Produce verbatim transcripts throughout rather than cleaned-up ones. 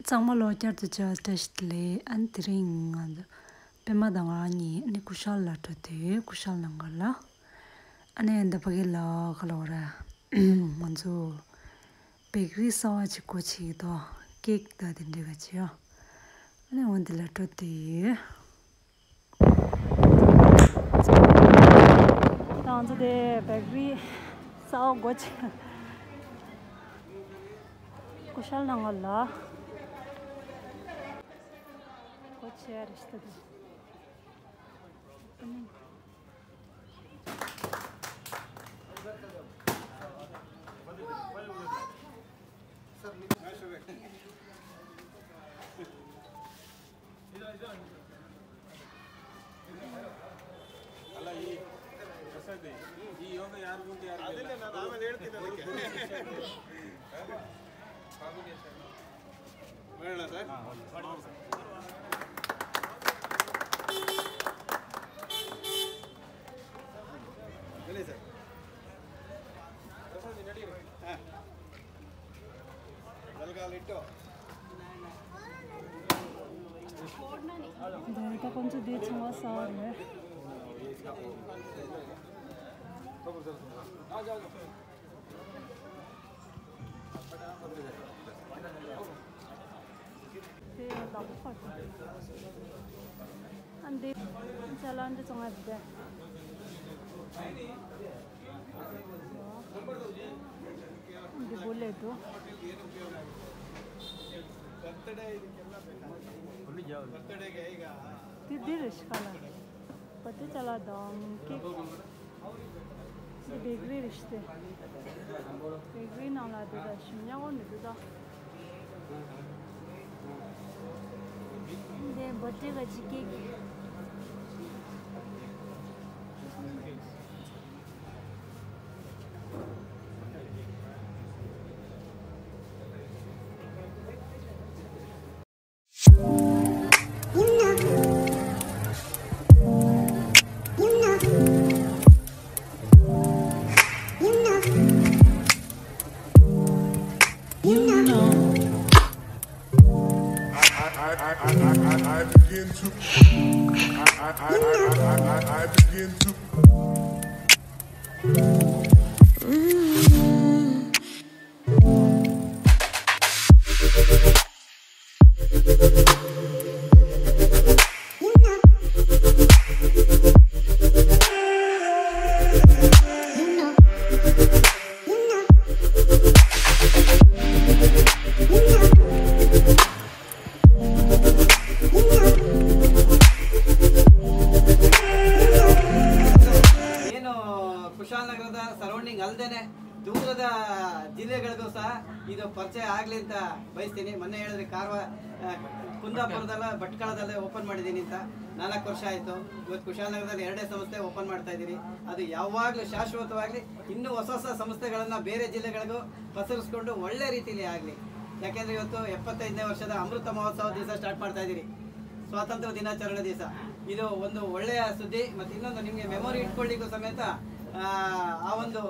ཚང་མ་ལོ་བསྐྱར་དུ་བཅར་བཀྲ་ཤིས་བདེ་ལེགས། ཨ་ནི་དེ་རིང་ང་ཚོ་པད་མ་དང་ང་གཉིས་ཨ་ནི་ཀུ་ཤལ་ལ་འགྲོ་དུས་ཀུ་ཤལ་ནང་ག་ལ་ཨ་ནི་འདི་ཕ་གི་ལ་ག་ལ་བ་ར་ང་ཚོ་བེག་རི་གསར་བ་ཅིག་སྒོ་ཕྱེ་གི་འདུག་ཀེག་དང་དེ་འདྲ་ག་ཅིག་ཡོད། ཨ་ནི་འོ་འདི་ལ་འགྲོ་དུས་ཡོད། ང་ཚོ་དེ་བེག་རི་གསར་པ་སྒོ་ཕྱེ། ཀུ་ཤལ་ནང་ལ་སྒོ་ཕྱེ་རེད་ཤི་ད། ಅಲ್ಲ, ಈ ಪ್ರಸಾದ್, ಈ ಯೋಗ ಯಾರಿಗೂ ಯಾರು ಅದನ್ನೇ ನಾನು ಆಮೇಲೆ ಹೇಳ್ತೀನಿ ಅದಕ್ಕೆ. ಮಾಡೋಣ ಸರ್. ಬನ್ನಿ ಸರ್. ಪ್ರಸಾದ್, ನಡೀರಿ. ಹಾಂ. ಬಲಗಾಲಿಟ್ಟು. ಕೊಂಚ ದೇಚ ಸಾರ್. ཨ་འདི་ཅ་ལག་འདི་ཚང་མ་འདི། འདི་བོ་ལེ་འགྲོ། འདི་འདི་རེ་ཤི་ཁ་ལ། བ་ཏི་ཅ་ལག་དང་ཀེག་འདི་བེག་རི་རེད་ཤི་སྟེ། བེག་རི་ནང་ལ་འདི་ད་ཞིམ་ཉག་པོ་འདི་འདུག་ད། འདི་བ་ཏི་ག་ཅི་ཀེག I, I, I, I, I, I begin to, I, I, I, I, I, I, I begin to. ಏನು ಕುಶಾಲನಗರದ ಸರೌಂಡಿಂಗ್ ಅಲ್ಲದೇನೆ ದೂರದ ಜಿಲ್ಲೆಗಳಿಗೂ ಸಹ ಇದು ಪರಿಚಯ ಆಗಲಿ ಅಂತ ಬಯಸ್ತೀನಿ. ಮೊನ್ನೆ ಹೇಳಿದ್ರೆ ಕಾರವಾರ, ಆ, ಕುಂದಾಪುರದಲ್ಲ ಭಟ್ಕಳದಲ್ಲೇ ಓಪನ್ ಮಾಡಿದ್ದೀನಿ ಅಂತ. ನಾಲ್ಕು ವರ್ಷ ಆಯಿತು. ಇವತ್ತು ಕುಶಾಲನಗರದಲ್ಲಿ ಎರಡೇ ಸಂಸ್ಥೆ ಓಪನ್ ಮಾಡ್ತಾ ಇದ್ದೀರಿ. ಅದು ಯಾವಾಗಲೂ ಶಾಶ್ವತವಾಗಲಿ, ಇನ್ನೂ ಹೊಸ ಹೊಸ ಸಂಸ್ಥೆಗಳನ್ನು ಬೇರೆ ಜಿಲ್ಲೆಗಳಿಗೂ ಪಸರಿಸ್ಕೊಂಡು ಒಳ್ಳೆ ರೀತಿಯಲ್ಲಿ ಆಗಲಿ. ಯಾಕೆಂದರೆ ಇವತ್ತು ಎಪ್ಪತ್ತೈದನೇ ವರ್ಷದ ಅಮೃತ ಮಹೋತ್ಸವ ದಿವಸ ಸ್ಟಾರ್ಟ್ ಮಾಡ್ತಾ ಇದ್ದೀರಿ, ಸ್ವಾತಂತ್ರ್ಯ ದಿನಾಚರಣೆ ದಿವಸ. ಇದು ಒಂದು ಒಳ್ಳೆಯ ಸುದ್ದಿ. ಮತ್ತು ಇನ್ನೊಂದು ನಿಮಗೆ ಮೆಮೊರಿ ಇಟ್ಕೊಳ್ಳಿಕ್ಕೂ ಸಮೇತ, ಆ, ಆ ಒಂದು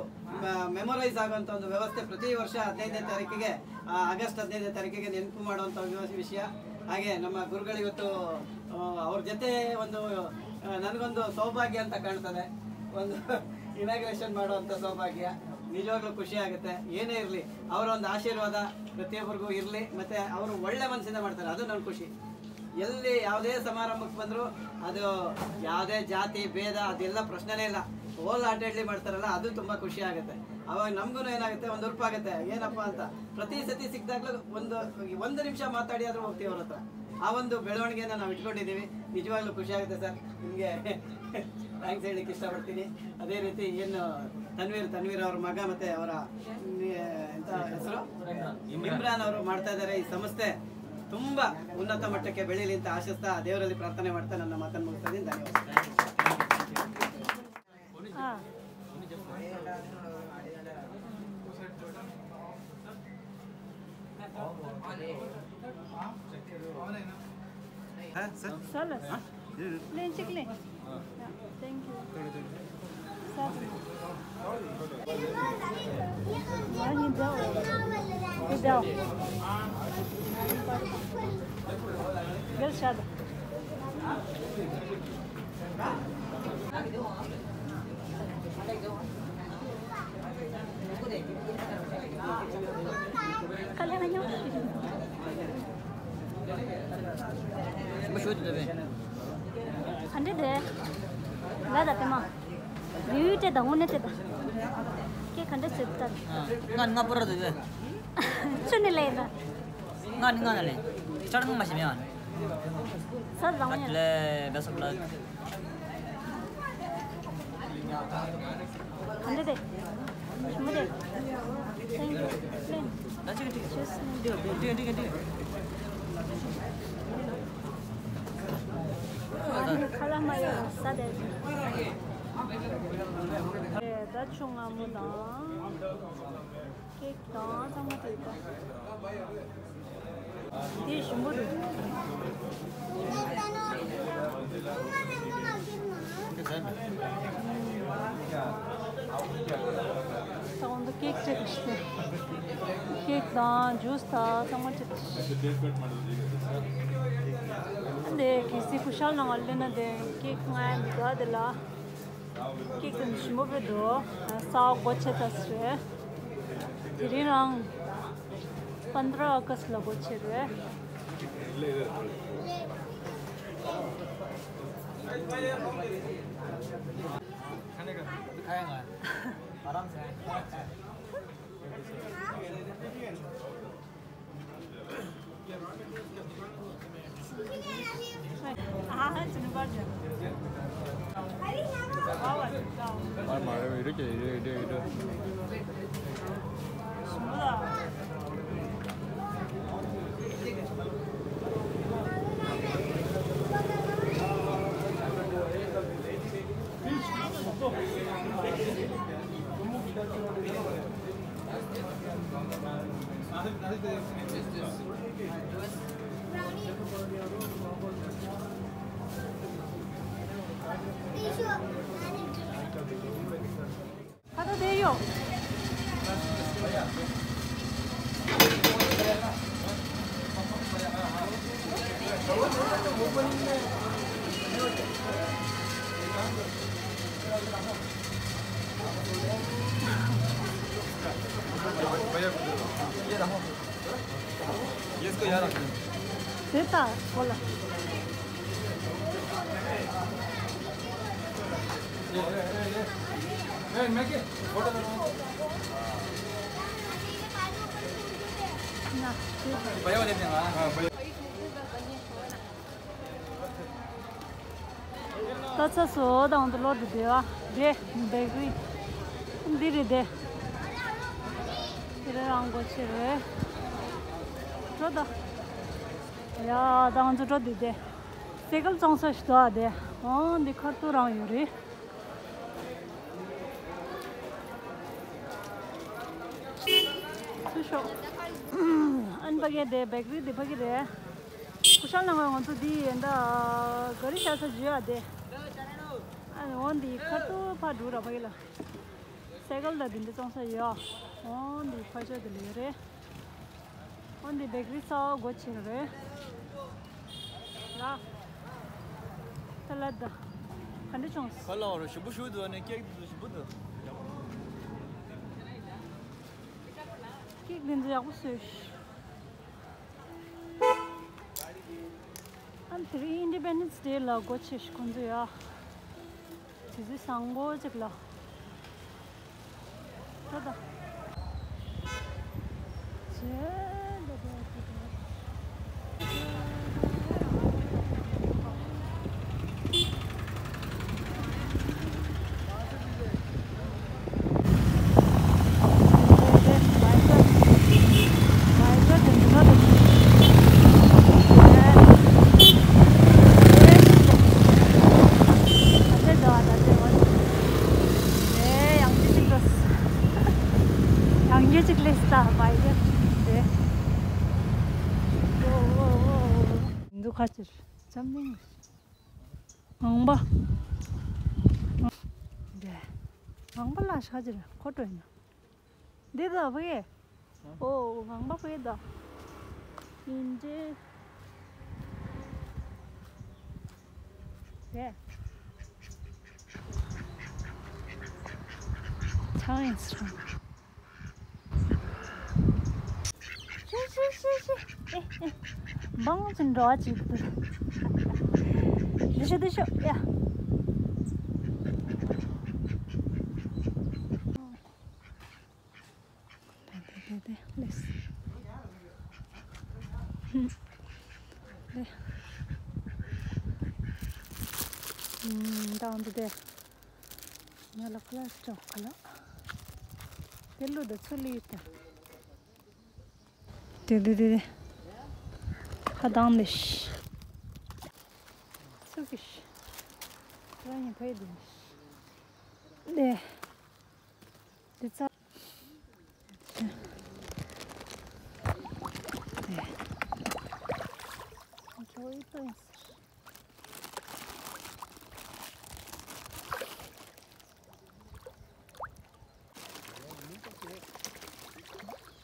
ಮೆಮೊರೈಸ್ ಆಗುವಂಥ ಒಂದು ವ್ಯವಸ್ಥೆ ಪ್ರತಿ ವರ್ಷ ಹದಿನೈದನೇ ತಾರೀಕಿಗೆ, ಆ, ಆಗಸ್ಟ್ ಹದಿನೈದನೇ ತಾರೀಕಿಗೆ ನೆನಪು ಮಾಡುವಂಥ ವ್ಯವಸ್ಥೆ ವಿಷಯ. ಹಾಗೆ ನಮ್ಮ ಗುರುಗಳು ಇವತ್ತು, ಆ, ಅವ್ರ ಜೊತೆ ಒಂದು, ಆ, ನನಗೊಂದು ಸೌಭಾಗ್ಯ ಅಂತ ಕಾಣ್ತದೆ, ಒಂದು ಇನಾಗ್ರೇಷನ್ ಮಾಡುವಂಥ ಸೌಭಾಗ್ಯ. ನಿಜವಾಗ್ಲೂ ಖುಷಿ ಆಗುತ್ತೆ. ಏನೇ ಇರಲಿ, ಅವರ ಒಂದು ಆಶೀರ್ವಾದ ಪ್ರತಿಯೊಬ್ಬರಿಗೂ ಇರಲಿ. ಮತ್ತು ಅವರು ಒಳ್ಳೆ ಮನಸ್ಸಿಂದ ಮಾಡ್ತಾರೆ, ಅದು ನನ್ನ ಖುಷಿ. ಎಲ್ಲಿ ಯಾವುದೇ ಸಮಾರಂಭಕ್ಕೆ ಬಂದರೂ ಅದು ಯಾವುದೇ ಜಾತಿ ಭೇದ ಅದೆಲ್ಲ ಪ್ರಶ್ನೆನೇ ಇಲ್ಲ. ಹೋಲ್ ಹಾರ್ಟೆಡ್ಲಿ ಮಾಡ್ತಾರಲ್ಲ, ಅದು ತುಂಬ ಖುಷಿ ಆಗುತ್ತೆ. ಅವಾಗ ನಮಗೂ ಏನಾಗುತ್ತೆ, ಒಂದು ಉರುಪಾಗುತ್ತೆ. ಏನಪ್ಪ ಅಂತ ಪ್ರತಿ ಸತಿ ಸಿಕ್ಕಿದಾಗಲೂ ಒಂದು ಒಂದು ನಿಮಿಷ ಮಾತಾಡಿ ಆದರೂ ಹೋಗ್ತೀವಿ ಅವ್ರ ಹತ್ರ. ಆ ಒಂದು ಬೆಳವಣಿಗೆಯನ್ನು ನಾವು ಇಟ್ಕೊಂಡಿದ್ದೀವಿ. ನಿಜವಾಗ್ಲೂ ಖುಷಿ ಆಗುತ್ತೆ ಸರ್. ನಿಮಗೆ ಥ್ಯಾಂಕ್ಸ್ ಹೇಳಲಿಕ್ಕೆ ಇಷ್ಟಪಡ್ತೀನಿ. ಅದೇ ರೀತಿ ಏನು ತನ್ವೀರ್, ತನ್ವೀರ್ ಅವ್ರ ಮಗ ಮತ್ತು ಅವರ, ಮ್, ಎಂತ ಹೆಸರು, ಇಮ್ರಾನ್ ಅವರು ಮಾಡ್ತಾ ಇದ್ದಾರೆ ಈ ಸಂಸ್ಥೆ. ತುಂಬ ಉನ್ನತ ಮಟ್ಟಕ್ಕೆ ಬೆಳೀಲಿ ಅಂತ ಆಶಿಸ್ತಾ, ದೇವರಲ್ಲಿ ಪ್ರಾರ್ಥನೆ ಮಾಡ್ತಾ ನನ್ನ ಮಾತನ್ನು ಮುಗಿಸ್ತಾ ಇದ್ದೀನಿ. ಧನ್ಯವಾದ. ಹಾಂ. ಹಾಂ ಸರ್. ಸರ್. ಹಾಂ? ಲೆನ್ ಚಿಕ್ಲೆ. Thank you. Sir. Why you don't? You don't. འདིར་བཞག་དང་། ཁ་ལས་ང་ཉོ། ཞིམ་པོ་ཞུ་དེ་འདྲ་བས། ག་འདྲ་དེ། ལ་ད་པད་མ། ལིའུ་ཡི་སྤྲད་དང་། དངོས་གནས་སྤྲད་དང་། ཁྱེད་ག་འདྲ་བྱེད་དང་། ང་ང་པོ་ར་དེ་བས། ཆུ་ནི་ལས་ཡིན་ད། ང་ནི་ང་ནི་ལས། ཆར་ནང་མ་ཞིམ་ཡང་། ས་བཟང་ཡང་། ལས་བས་སོགས་ལ། ག་འདྲ་དེ། ཞིམ་པོ་དེ། Thank you. ལན། ད་ཅིག་ཅིག Cheers. འདི་འདི་འདི་འདི། ཨ་ནི་ཁ་ལག་མ་ཡོད་ས་དེ། ད་ཆུ་མངར་མོ་དང་། ཀེག་དང་ཚང་མ་དེ་དང་། དེ་ཞིམ་པོ་རེད། ད་འོ་འདི་ཀེག་སྤྲད་དེ་ཤི། ཀེག་དང་ཇུས་དང་ཚང་མ་སྤྲད་དེ་ཤི། འདི་གལ་སྲིད་སྐུ་ཞབས་ནང་ང་སླེབས་ན་དེ་ཀེག་ང་ཡང་འདི་ག་དེ་ལ། ཀེག་དེ་ཞིམ་པོ་དཔེ་འདུག་ས་སྒོ་ཕྱེ་ཚར་སོང་། དེ་རིང་རང་པནྡྲ་ཨ་གསྟ་ལ་སྒོ་ཕྱེ་རེད། ཁ་ཐོ་དེ་ཡོད། དེ་ལྟ་གོ་ལ། ལྟ་ཚ་བཟོ་དང་དུ་ལོ་དུ་བདེ་བ་རེད། བེག་རི་འདི་རེད་དེ། དེ་རེད་རང་སྒོ་ཕྱེ་རེད། འགྲོ་ད། ཡ་དང་ཚོ་འགྲོ་དུས་དེ། སེ་ཀལ་བཙོང་ས་ཞིག་འདུག་ཨ་དེ། འོང་འདི་ཁར་ཏུ་རང་ཡོད་རེད། ཚུར་ཤོག་ཨན་ཕ་གི་དེ་བེག་རི་དེ་ཕ་གི་རེད། ཀུ་ཤལ་ནང་ང་ང་ཚོ་འདི་ཡིན་ད། ག་རི་ཤ་ས་འཇུ་ཡ་དེ། ཨ་ནི་འོ་འདི་ཁ་ཏུ་ཕ་འགྲོ་ར་ཕ་གི་ལ། སེ་ཀལ་ད་འདི་འདི་བཙོང་ས་ཡོད། འོ་འདི་ཕ་ཤ་དེ་ལས་རེད། འོ་འདི་བེག་རི་ས་སྒོ་ཕྱེ་རེད། ལ། ད་ལ་ད། ག་འདྲ་བྱུང་། ཧ་ལ་བ་རུ་ཞིམ་པོ་ཞུ་འདུག་ནས་ཀེག་འདི་ཞིམ་པོ་འདུག་ཀེག་འདི་ཚོ་ཡག་པོ་བཟོས་ཤག་ཨ་དེ་རིང་Independence Day ལ་སྒོ་ཕྱེ་ཤག་ཁོང་ཚོ་ཡ། དེ་ཚོ་བཟང་པོ་ཅིག་ལ། ད་ད། ཇེ་འདྲ་འདྲ་འདྲ་འདྲ། འདུག་ཁ་ཕྱིར་འཛམ་གླིང་། ངང་པ། འདི། ངང་པ་ལ་ཤ་ཅིར་ཁོ་སྤྲོད་ན། འདི་ད་བུ་ཡེ། ཨོ། ངང་པ་བུ་ཡེ་ད། ཡིན་འདྲེ། རེད། ཆང་ཡིན་སྲང་། ཤི་ཤི་ཤི་ཤི། ཨེ་ཨེ། འབངས་ཀྱི་འགྲོ་བ་ཅིག་འདུག་འདི་ཤོ་འདི་ཤོ་ཡ། དེ་དེ་དེ་ལེས། དེ། ཨུམ། ད་འདི་དེ། ང་ལ་ཁ་ལག་ཅོག་ཁ་ལག་དེ་ལུ་དེ་ཚུ་ལི་ཡོད་དེ། དེ་དེ་དེ་དེ། ཧ་དང་ལེ་ཤི། ཚུ་གི་ཤི། རང་ཉིད་ཕའི་དེ་ལེ་ཤི། དེ། དེ་ཚ། དེ། ཁྱོ་ཡི་ཏོ་ཡིན་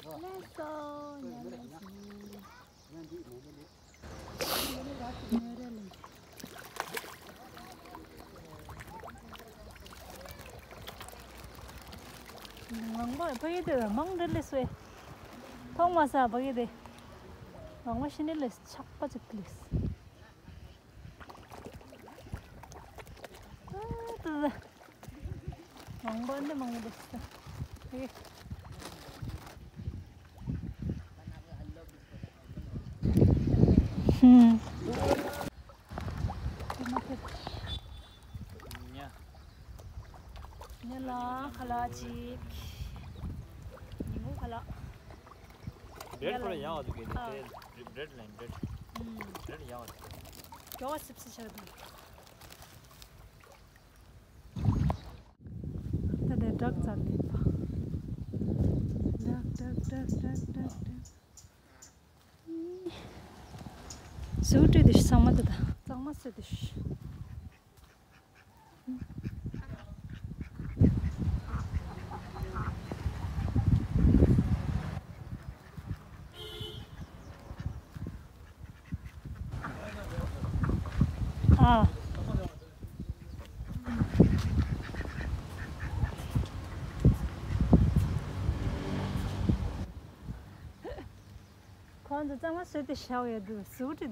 ཟེར། ལགས་སོ། ཉལ་ལགས་སོ། ངང་པ་ཕ་གི་དེ་མང་འདྲ་ལེ་སོ། ཐོག་མ་ས་ཕ་གི་དེ། ངང་པ་ཤི་ནི་ལེ་ཆག་པ་ཅིག་ལེ། ཨ་ཏི་ཏི། མང་པོ་འདི་མང་པོ་འདུག་ཧེ། ཧུམ། ཉ་ལ་ཁ་ལག་ཅིག་ཉིན་གུང་ཁ་ལག་འབྲེལ་ཁོ་ལ་ཡག་འདུག་གི། ཨ། འབྲེལ་འབྲེལ་ལ་འབྲེལ། ཨུམ། འབྲེལ་ཡག་འདུག་མགྱོགས་པ་སིབ་སིབ་བྱས་འདུག་ད་དེ་བྲག་རྩ་ལས་པ། བྲག་བྲག་བྲག་བྲག་བྲག་བྲག་ཟུག་བྲིས་དུ་ཤི་ཚང་མ་དུ་ད་གཙང་མ་སེ་དུ་ཤི། ཨ། ཁོང་ཚོ་གཙང་མ་བཟོས་ཏེ་བཞག་ཡོད་འདུག་ཟུག་བྲིས་ཏེ།